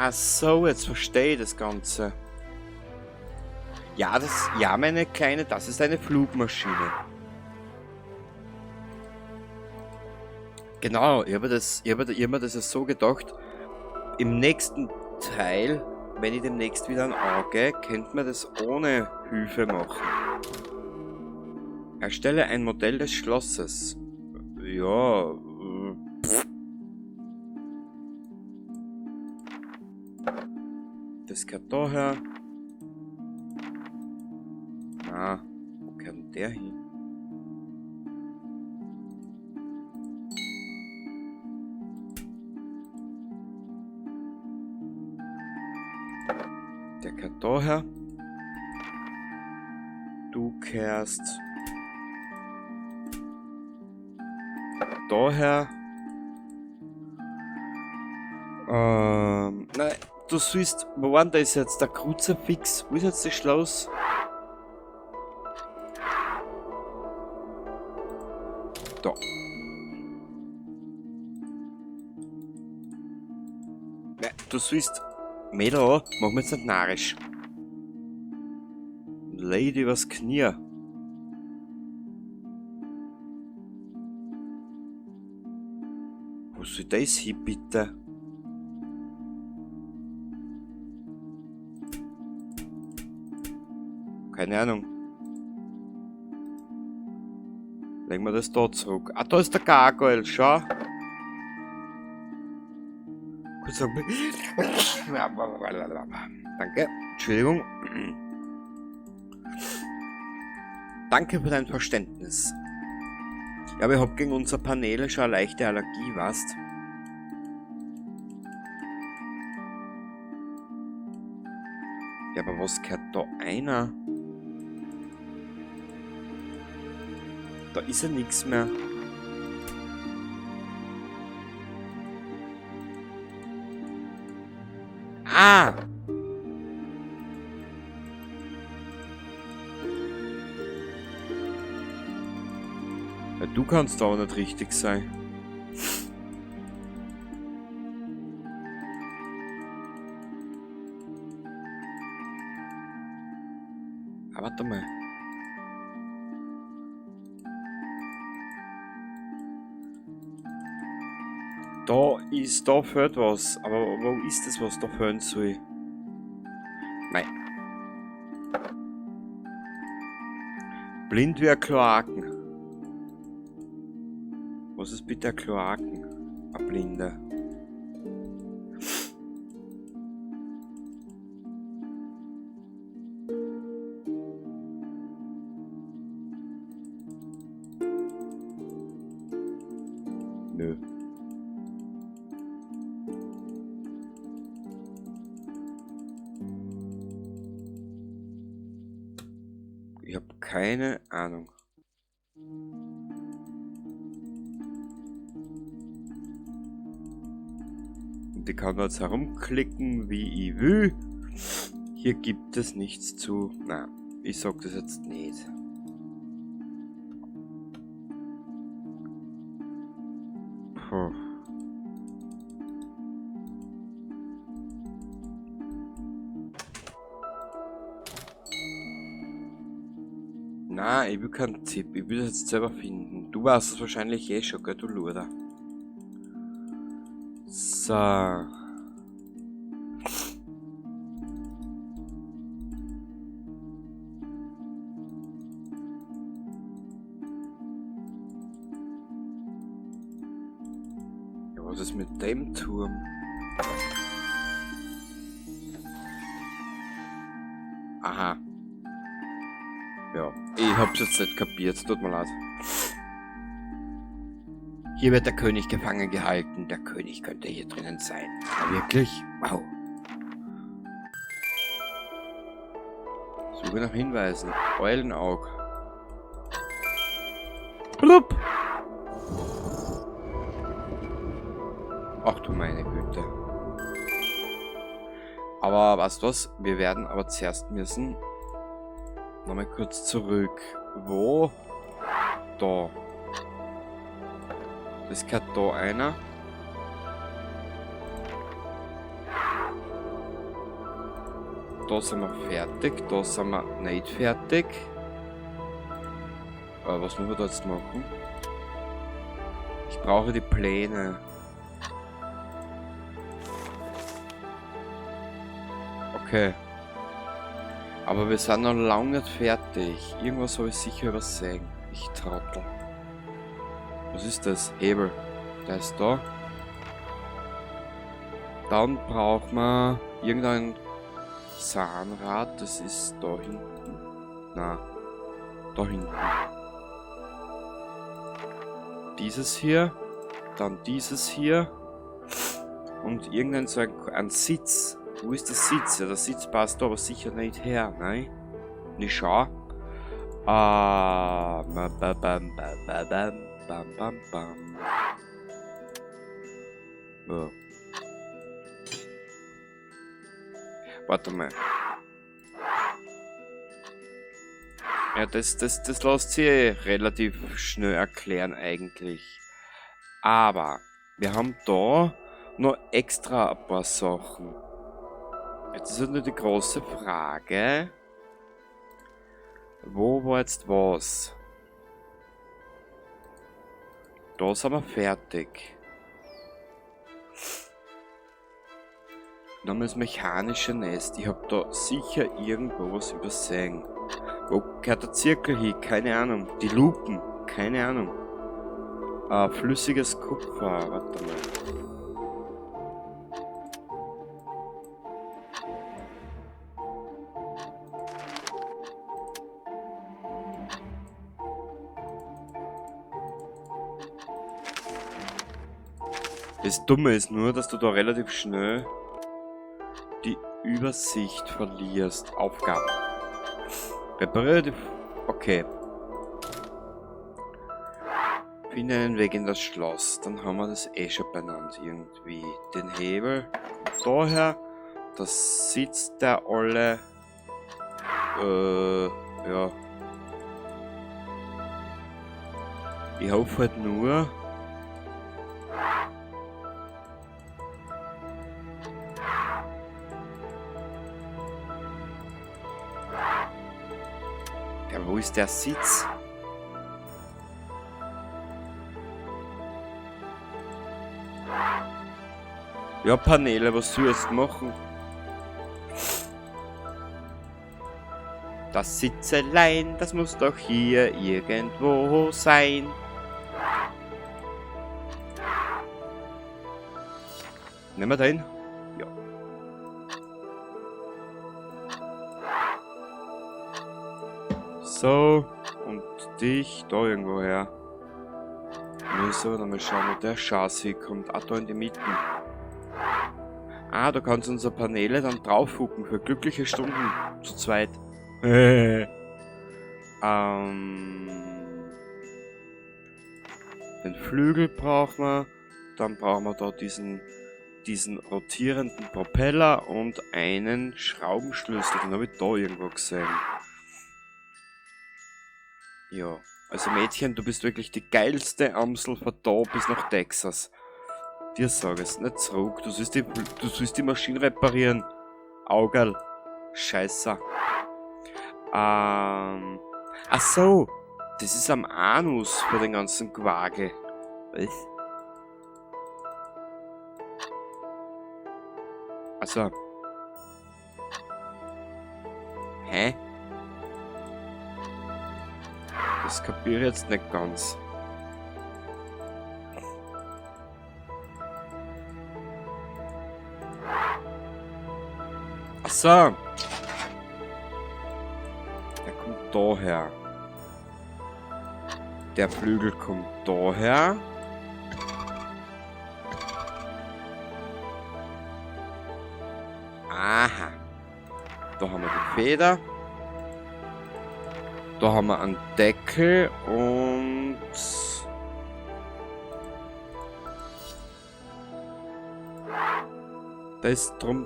Ach so, jetzt verstehe ich das Ganze. Ja, das, ja, meine Kleine, das ist eine Flugmaschine. Genau, ich habe mir das ja so gedacht. Im nächsten Teil, wenn ich demnächst wieder ein Auge, könnte man das ohne Hilfe machen. Erstelle ein Modell des Schlosses. Ja. Das gehört daher. Na, wo gehört denn der hin? Der gehört daher. Du kehrst daher. Nein, du siehst, wo war denn das jetzt? Der Kruzifix? Wo ist jetzt das Schloss? Da. Nein, du siehst, Mädel, mach mir jetzt nicht narrisch. Lady übers Knie. Wo soll das hin, bitte? Keine Ahnung. Legen wir das da zurück. Ah, da ist der Gargoyle, schau. Kurz sagen. Danke. Entschuldigung. Danke für dein Verständnis. Ja, aber ich hab gegen unser Paneele schon eine leichte Allergie, weißt? Ja, aber was gehört da einer? Da ist ja nix mehr. Ah! Ja, du kannst da auch nicht richtig sein. Ah, warte mal. Da fehlt was. Aber wo ist das, was da fehlen soll? Nein. Blind wie ein Kloaken. Was ist bitte ein Kloaken? Ein Blinder. Nö. Ich hab keine Ahnung. Und ich kann jetzt herumklicken, wie ich will. Hier gibt es nichts zu... Na, ich sag das jetzt nicht. Puh. Na, ich will keinen Tipp. Ich will das jetzt selber finden. Du weißt es wahrscheinlich eh schon, gell, du Luder. So. Ja, was ist mit dem Turm? Aha. Ja, ich hab's jetzt nicht kapiert, tut mir leid. Hier wird der König gefangen gehalten. Der König könnte hier drinnen sein. Aber wirklich? Wow. Suche nach Hinweisen. Eulenaug. Blub! Ach du meine Güte. Aber weißt du was? Wir werden aber zuerst müssen... Nochmal kurz zurück. Wo? Da. Das gehört da einer. Da sind wir fertig, da sind wir nicht fertig. Aber was müssen wir da jetzt machen? Ich brauche die Pläne. Okay. Aber wir sind noch lange nicht fertig. Irgendwas habe ich sicher übersehen. Ich Trottel. Was ist das? Hebel. Der ist da. Dann braucht man irgendein Zahnrad. Das ist da hinten. Na, da hinten. Dieses hier. Dann dieses hier. Und irgendein so ein Sitz. Wo ist der Sitz? Ja, der Sitz passt da aber sicher nicht her, nein? Nicht schau. Ah, bam, bam, bam, bam, bam, bam, bam. Ja. Warte mal. Ja, das lässt sich relativ schnell erklären eigentlich. Aber wir haben da noch extra ein paar Sachen. Jetzt ist halt nur die große Frage, wo war jetzt was? Da sind wir fertig. Dann haben wir das mechanische Nest. Ich hab da sicher irgendwo was übersehen. Wo gehört der Zirkel hin? Keine Ahnung. Die Lupen? Keine Ahnung. Flüssiges Kupfer. Warte mal. Das Dumme ist nur, dass du da relativ schnell die Übersicht verlierst. Aufgaben. Repariere die... Okay. Finde einen Weg in das Schloss. Dann haben wir das eh schon benannt irgendwie. Den Hebel kommt daher. Das sitzt der Olle. Ja. Ich hoffe halt nur... Ja, wo ist der Sitz? Ja, Paneele, was soll ich jetzt machen? Das Sitzelein, das muss doch hier irgendwo sein. Nehmen wir den? Ja. So, und dich da irgendwo her. Müssen wir dann mal schauen, wo der Chassis kommt. Ah, da in die Mitte. Ah, da kannst du unsere Paneele dann draufhucken für glückliche Stunden zu zweit. Den Flügel brauchen wir. Dann brauchen wir da diesen rotierenden Propeller und einen Schraubenschlüssel. Den habe ich da irgendwo gesehen. Ja, also Mädchen, du bist wirklich die geilste Amsel von da bis nach Texas. Dir sag es nicht zurück, du sollst die Maschine reparieren. Augerl. Scheiße. Ach so, das ist am Anus für den ganzen Quagel. Was? Also. Hä? Das kapiere ich jetzt nicht ganz. Ach so. Der kommt daher. Der Flügel kommt daher. Aha. Da haben wir die Feder. Da haben wir einen Deckel und... Das drum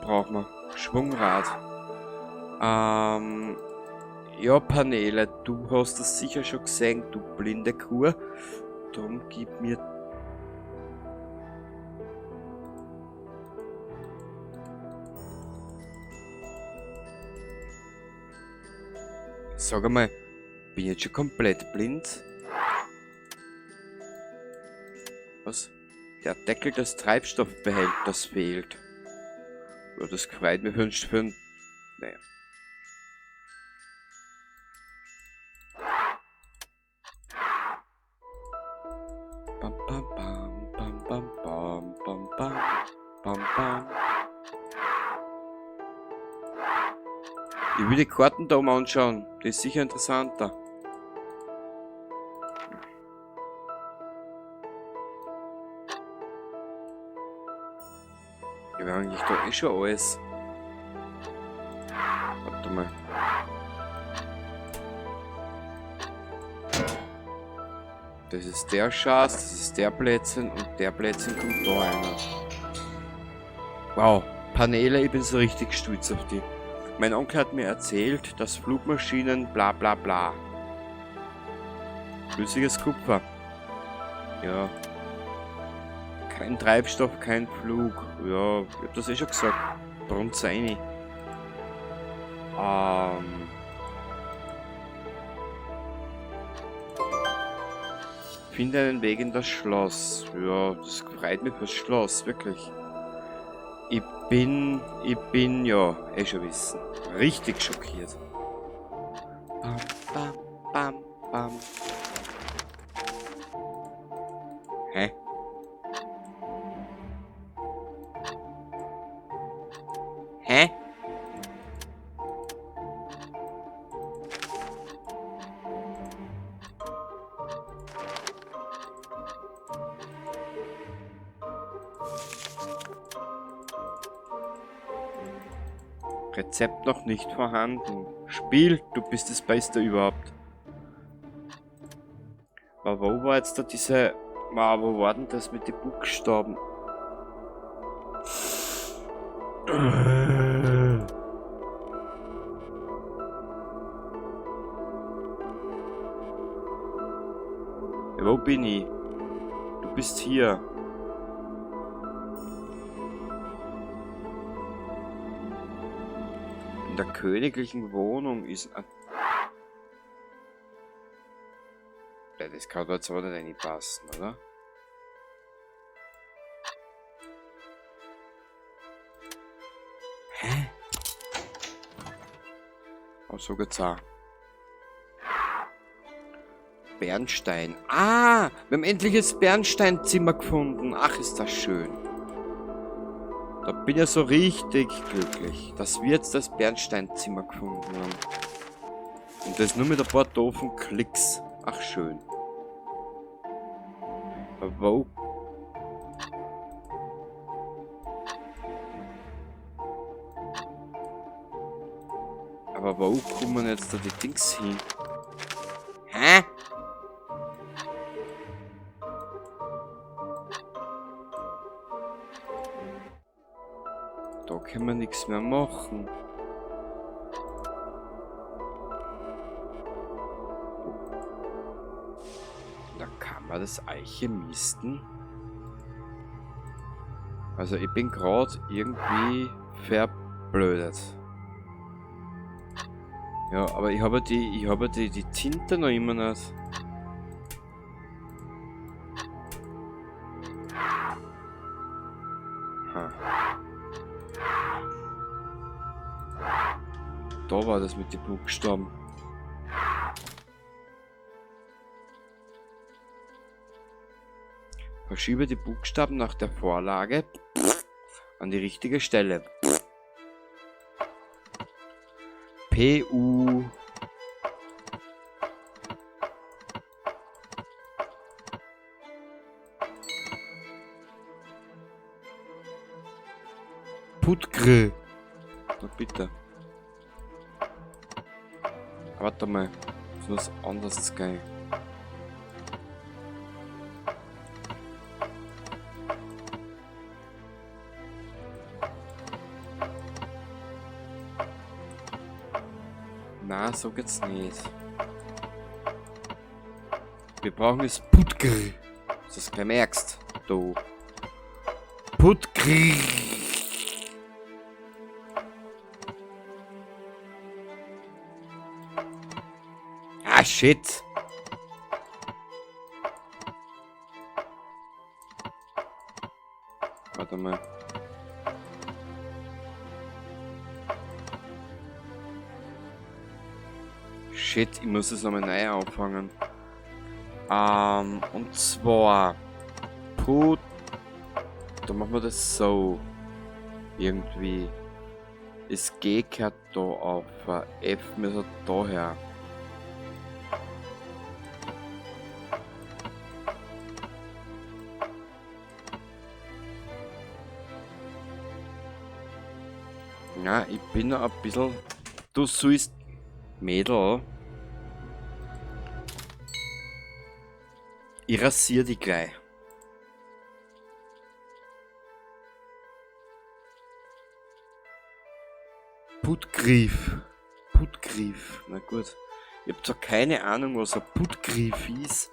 brauchen wir. Schwungrad. Ja, Paneele, du hast das sicher schon gesehen, du blinde Kuh. Drum gib mir... Sag einmal, bin ich jetzt schon komplett blind? Was? Der Deckel des Treibstoffbehälters fehlt. Ja, das freut mich für ein... Naja. Bam, bam, bam, bam, bam, bam, bam, bam, bam, bam. Ich will die Karten da mal anschauen. Die ist sicher interessanter. Ich habe eigentlich da eh schon alles. Warte mal. Das ist der Schatz, das ist der Plätzchen und der Plätzchen kommt da rein. Wow, Paneele, ich bin so richtig stolz auf die. Mein Onkel hat mir erzählt, dass Flugmaschinen bla bla bla. Flüssiges Kupfer. Ja. Kein Treibstoff, kein Flug. Ja, ich hab das eh schon gesagt. Brunz rein. Finde einen Weg in das Schloss. Ja, das freut mich fürs Schloss, wirklich. Ich bin ja, eh schon wissen, richtig schockiert. Bam, bam, bam, bam. Hä? Hä? Rezept noch nicht vorhanden. Spiel, du bist das Beste überhaupt. Aber wo war jetzt da diese... Ma, wo war denn das mit den Buchstaben? Ja, wo bin ich? Du bist hier. In der königlichen Wohnung ist ein... Ja, das kann jetzt aber nicht reinpassen, oder? Hä? Oh, so geht's auch. Bernstein. Ah, wir haben endlich das Bernsteinzimmer gefunden. Ach, ist das schön. Da bin ich ja so richtig glücklich, dass wir jetzt das Bernsteinzimmer gefunden haben. Und das nur mit ein paar doofen Klicks. Ach, schön. Wo? Aber wo kommen jetzt da die Dings hin? Hä? Da können wir nichts mehr machen. In der Kammer des Alchemisten. Also ich bin grad irgendwie verblödet. Ja, aber ich habe die Tinte noch immer nicht. Ha. Da war das mit den Buchstaben. Verschiebe die Buchstaben nach der Vorlage an die richtige Stelle. P U Putgr. Na bitte. Warte mal, das muss anders gehen. Na, so geht's nicht. Wir brauchen das Putgr. Dass du das gleich merkst, du. Putgr. Ah, shit! Warte mal. Shit, ich muss das nochmal neu anfangen. Und zwar... Put... Da machen wir das so. Irgendwie. Das G gehört da auf. F müssen da her. Ja, ich bin noch ein bisschen... Du sollst... Mädel. Ich rasier die gleich. Putgriff. Putgriff. Na gut. Ich hab zwar keine Ahnung, was ein Putgriff ist.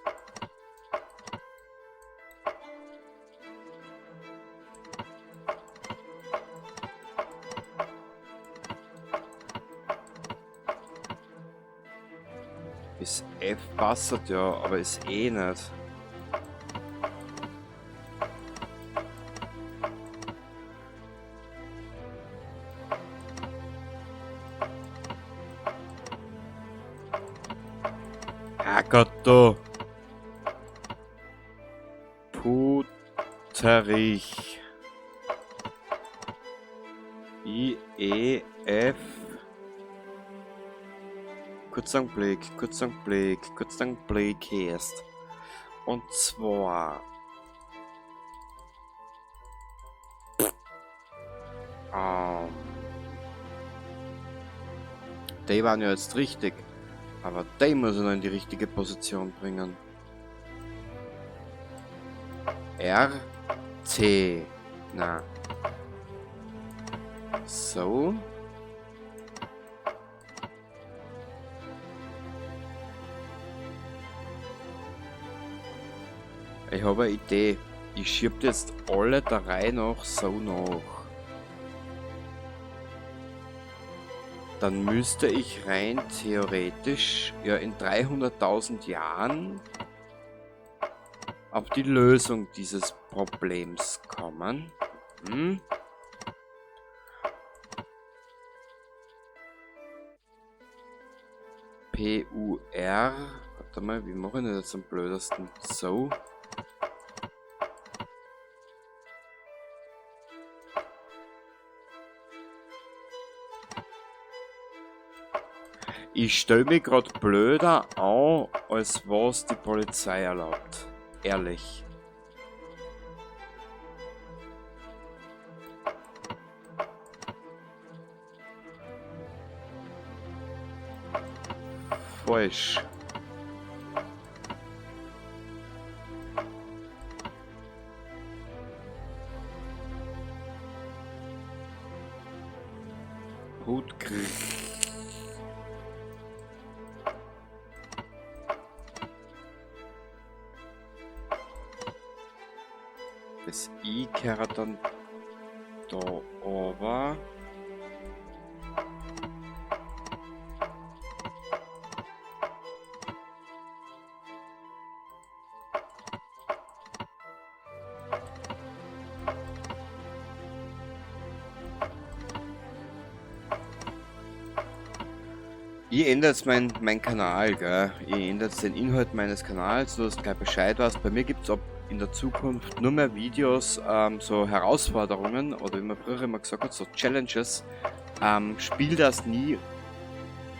Das F passt ja, aber ist eh nicht. Ah Gott, du. Puterich. I, E, F. Kurz einen Blick, kurz einen Blick, kurz einen Blick erst. Und zwar... Die waren ja jetzt richtig. Aber die muss ich noch in die richtige Position bringen. R, C. Na. So. Ich habe eine Idee. Ich schieb jetzt alle der Reihe nach so nach. Dann müsste ich rein theoretisch ja in 300.000 Jahren auf die Lösung dieses Problems kommen. P U R. Warte mal, wie mache ich das jetzt am blödesten? So. Ich stell mich grad blöder an, als was die Polizei erlaubt. Ehrlich. Falsch. Das I gehört dann da oben. Ich ändere jetzt mein Kanal, gell? Ich ändere jetzt den Inhalt meines Kanals, nur dass du gleich Bescheid weißt. Bei mir gibt's ab in der Zukunft nur mehr Videos, so Herausforderungen oder wie man früher immer gesagt hat, so Challenges. Spiel das nie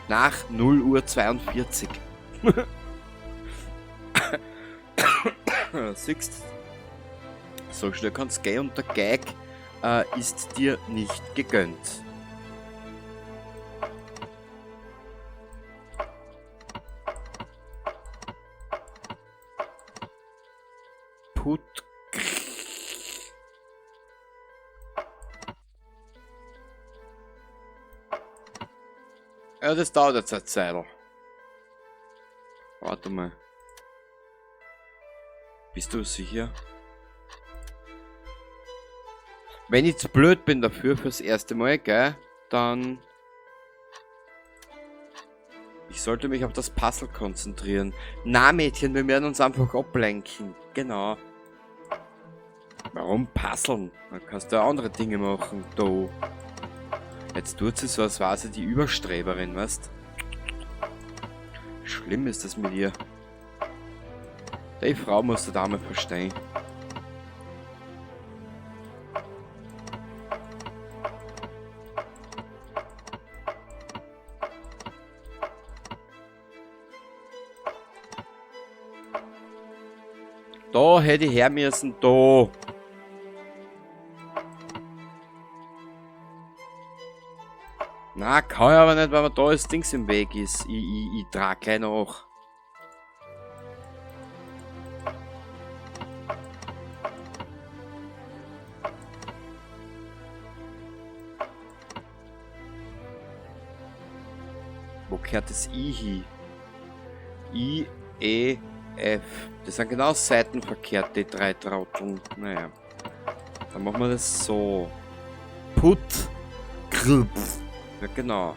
nach 0 Uhr 42. Siehst, so schnell kann's gehen und der Gag ist dir nicht gegönnt. Put. Ja, das dauert jetzt eine Zeit. Warte mal. Bist du sicher? Wenn ich zu blöd bin dafür fürs erste Mal, gell, dann... Ich sollte mich auf das Puzzle konzentrieren. Na, Mädchen, wir werden uns einfach ablenken. Genau. Warum puzzeln? Dann kannst du ja andere Dinge machen. Do. Jetzt tut sie so, als war sie die Überstreberin, weißt? Schlimm ist das mit ihr. Die Frau muss der Dame verstehen. Da hätte ich her müssen, da. Na, kann ich aber nicht, weil mir da das Dings im Weg ist. Ich trage gleich nach. Wo kehrt das I hin? I, E, F. Das sind genau seitenverkehrt, die drei Trotteln. Naja. Dann machen wir das so. Put. Krupf. Ja, genau.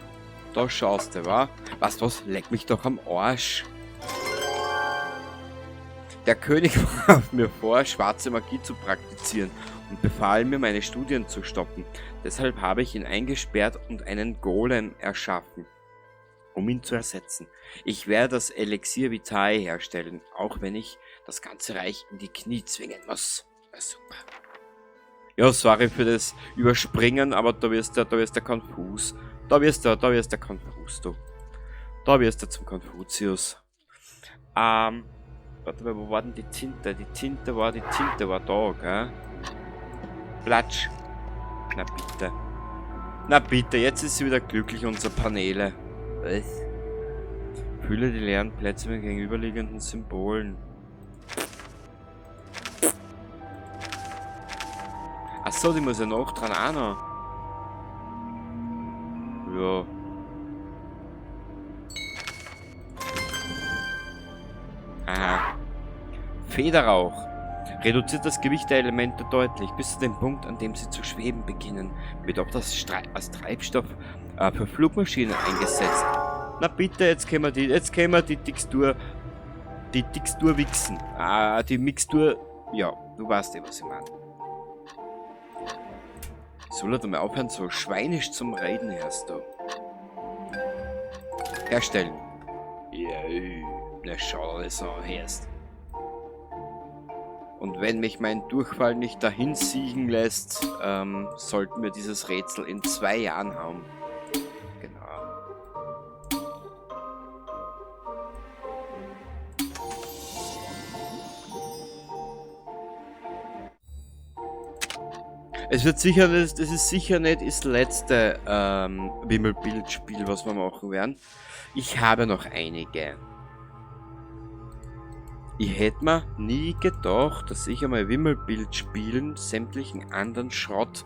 Da schaust du, wa? Weißt du was? Leck mich doch am Arsch. Der König warf mir vor, schwarze Magie zu praktizieren und befahl mir, meine Studien zu stoppen. Deshalb habe ich ihn eingesperrt und einen Golem erschaffen, um ihn zu ersetzen. Ich werde das Elixier Vitae herstellen, auch wenn ich das ganze Reich in die Knie zwingen muss. Ja, super. Ja, sorry für das Überspringen, aber da wirst du konfus. Da wirst du konfus, du. Da wirst du zum Konfuzius. Warte mal, wo war denn die Tinte? Die Tinte war da, gell? Platsch. Na bitte. Na bitte, jetzt ist sie wieder glücklich, unsere Paneele. Was? Fülle die leeren Plätze mit gegenüberliegenden Symbolen. Achso, die muss ja noch dran auch noch. Ja. Aha. Federrauch. Reduziert das Gewicht der Elemente deutlich, bis zu dem Punkt, an dem sie zu schweben beginnen. Wird auch das als Treibstoff für Flugmaschinen eingesetzt. Na bitte, jetzt können wir die Textur, wichsen. Ah, die Mixtur, ja, du weißt eh, was ich meine. Soll er doch mal aufhören, so schweinisch zum Reden, hörst du. Herstellen. Ja, na schau dir das an, hörst. Und wenn mich mein Durchfall nicht dahin siegen lässt, sollten wir dieses Rätsel in 2 Jahren haben. Genau. Es wird sicher nicht, es ist sicher nicht das letzte Wimmelbildspiel, was wir machen werden. Ich habe noch einige. Ich hätte mir nie gedacht, dass ich einmal Wimmelbildspielen sämtlichen anderen Schrott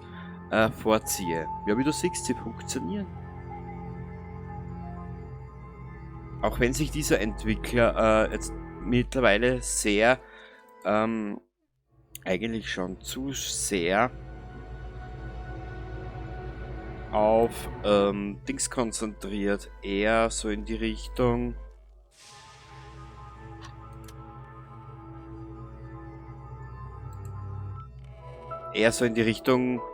vorziehe. Ja, wie du siehst, sie funktionieren. Auch wenn sich dieser Entwickler jetzt mittlerweile sehr, eigentlich schon zu sehr auf Dings konzentriert, eher so in die Richtung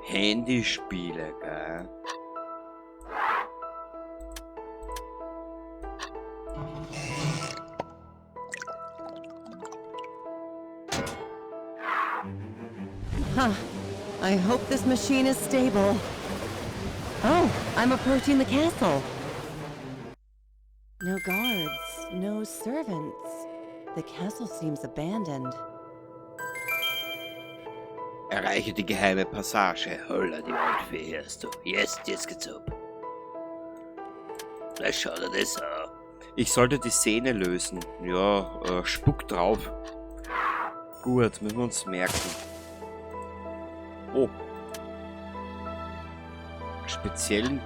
Handyspiele, gell? Huh. I hope this machine is stable. Oh, I'm approaching the castle. No guards, no servants. The castle seems abandoned. Erreiche die geheime Passage. Holla, die Waldfee, hörst du. Jetzt, jetzt geht's ab. Na, schau dir das an. Ich sollte die Szene lösen. Ja, spuck drauf. Gut, müssen wir uns merken. Oh. Speziellen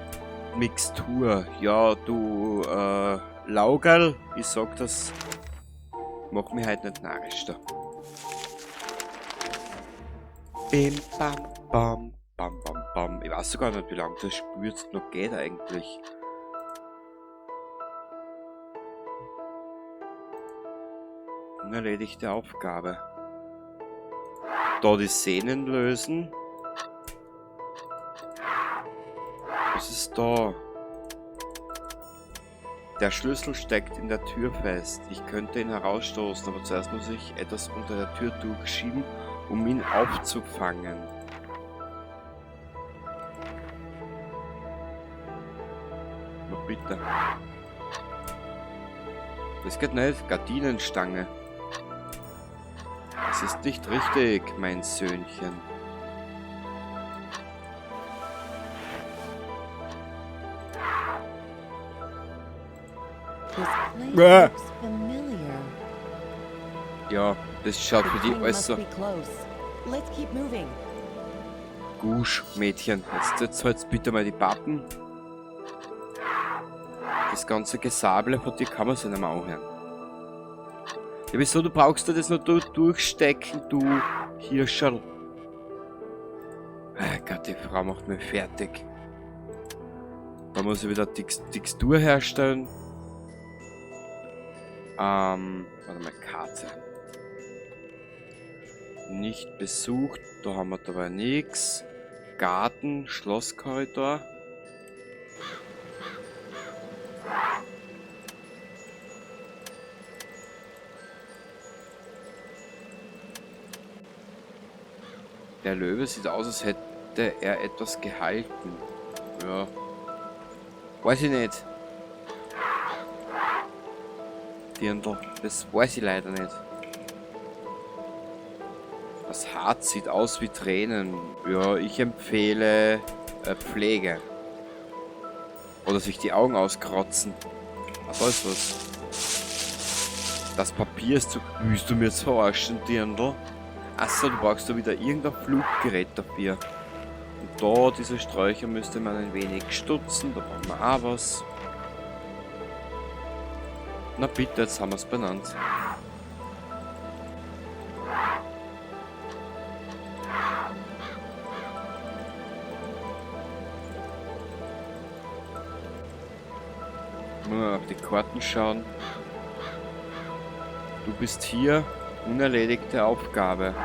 Mixtur. Ja, du, Laugerl, ich sag das, mach mich halt nicht narrisch da. Bim, bam, bam, bam, bam, bam. Ich weiß sogar nicht, wie lange das Spiel jetzt noch geht eigentlich. Unerledigte Aufgabe. Da die Sehnen lösen. Was ist da? Der Schlüssel steckt in der Tür fest. Ich könnte ihn herausstoßen, aber zuerst muss ich etwas unter der Tür durchschieben, um ihn aufzufangen. Na bitte. Das geht nicht. Gardinenstange. Das ist nicht richtig, mein Söhnchen. This place Bäh. looks familiar. Ja, das schaut The für die king alles must so. be close. Let's keep moving. Gusch, Mädchen. Jetzt halt's bitte mal die Pappen. Das ganze Gesable von dir kann man sich nicht mehr anhören. Ja, wieso? Du brauchst dir das nur durchstecken, du Hirscherl. Ah Gott, die Frau macht mich fertig. Da muss ich wieder Textur herstellen. Warte mal, Karte. Nicht besucht, da haben wir dabei nix. Garten, Schlosskorridor. Der Löwe sieht aus, als hätte er etwas gehalten. Ja. Weiß ich nicht. Dirndl, das weiß ich leider nicht. Das Harz sieht aus wie Tränen. Ja, ich empfehle Pflege. Oder sich die Augen auskrotzen. Ah, da ist was. Das Papier ist zu... Willst du mir jetzt verarschen, Dirndl? Achso, du brauchst da wieder irgendein Fluggerät dafür. Und da, diese Sträucher müsste man ein wenig stutzen. Da brauchen wir auch was. Na bitte, jetzt haben wir's benannt. Mal auf die Karten schauen. Du bist hier. Unerledigte Aufgabe.